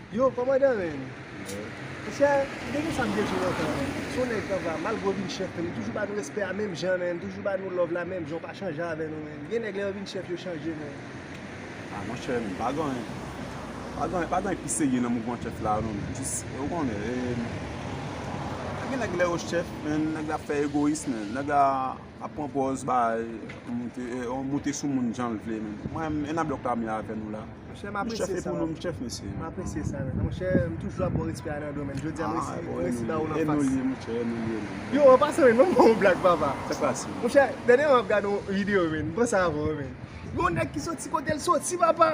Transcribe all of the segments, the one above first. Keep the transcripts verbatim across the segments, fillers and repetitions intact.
Yo, kòmandan, menn. Monchè, m te gen sa m te di w lontan, menn. Se yon nèg tanva, malgre w vin chèf, menn, ou toujou ba nou respè a menm jan, menn. Toujou ba nou love la menm jan, w pa chanje avè nou, menn. Gen nèg lè yo vin chèf, yo chanje, menn. Ah, monchè, menn, pa gen anyen. Pa gen, pa gen anyen ki serye nan mouvman chèf la, non, menn. Jis, ou konnen, e, gen nèg lè yo chèf, menn, nèg la fè egoyis, menn. Nèg la ap pran pòz bay, moute, e, moute sou moun jan l vle, menn. Mwen, e nan blòk la m ye avè nou la. Monchè, m apresye sa. M chèf pou nou, m chèf, mesye. M apresye sa, menn. Monchè, m toujou ap ba w respè a nan do, menn. Jodi a, m resi, m resi ba w l anfas. E nou l ye, monchè, e nou l ye, menn. Yo, an pasan, menn, ban m ba w yon blag, papa. Sa k pase, menn? Monchè, dènyèman m ap gade yon videyo, menn. M panse avè w, menn. Yon nèg ki soti kote l soti, papa.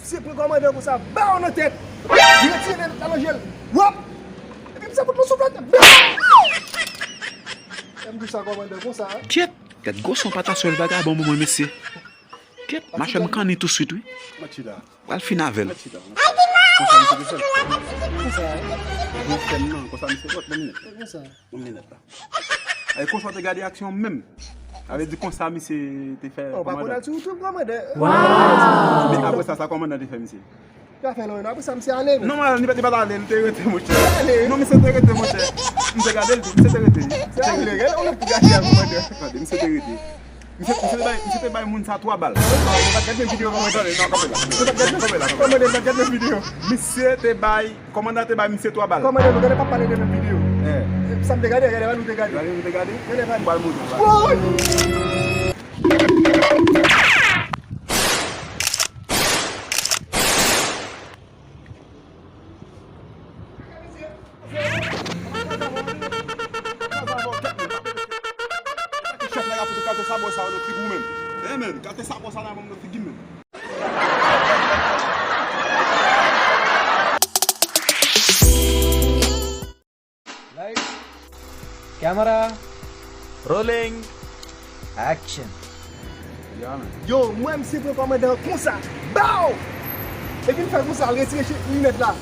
Misye pran kòmandan konsa, ba w nan tèt. Li retire nèg la nan je l. Wòp! Epi misye fout l yon souflèt. Lè m di w sa, kòmandan, konsa. Kyèt! Gad gwo son pataswèl vagabon pou mwen, mesye. Kyèt, machè m kanni touswit, wi. Mwen chita. Pral fin avè l. Mwen chita. Konsa misye te fè l. Konsa. Bon, fè m nan, konsa misye, bon, bon, minit. Konsa. Yon minit la. E konsa w te gade aksyon menm. Sa vle di konsa misye te fè kòmandan. Oh, pa konn al sou YouTube, kòmandan. Wow! Men apre sa, sa kòmandan te fè misye? Li pa fè non, non, apre sa, misye ale, men. Non, li pa, li pa t ale, li te rete, monchè. Li ale. Non, misye te rete, monchè. M te gade l tou, misye te rete. Misye te ale, gade yon lòt pou gade a, kòmandan. Tande, misye te rete. Misye, misye te bay, misye te bay moun sa twa bal. Yo pa t gade menm videyo kòmandan. Tande, non, kanpe la. Yo pa t gade menm videyo kòmandan, yo pa t gade menm videyo. Misye te bay, kòmandan te bay misye twa bal. Kòmandan, nou gade pa pale de menm videyo. Eh. Sa m te gade, gade pa nou te gade. Gade nou te gade? Gade pa nou. M pral montre w la. Woy! Chèf la, y ap fout kate sabò sa yo nan figi w menm. Eh, menn, kate sabò sa nan figi m menm. Light. Camera. Rolling. Action. Ya, menn. Yo, mwen, misye pran kòmandan konsa. Bow! Epi l fè konsa, l retire linèt la.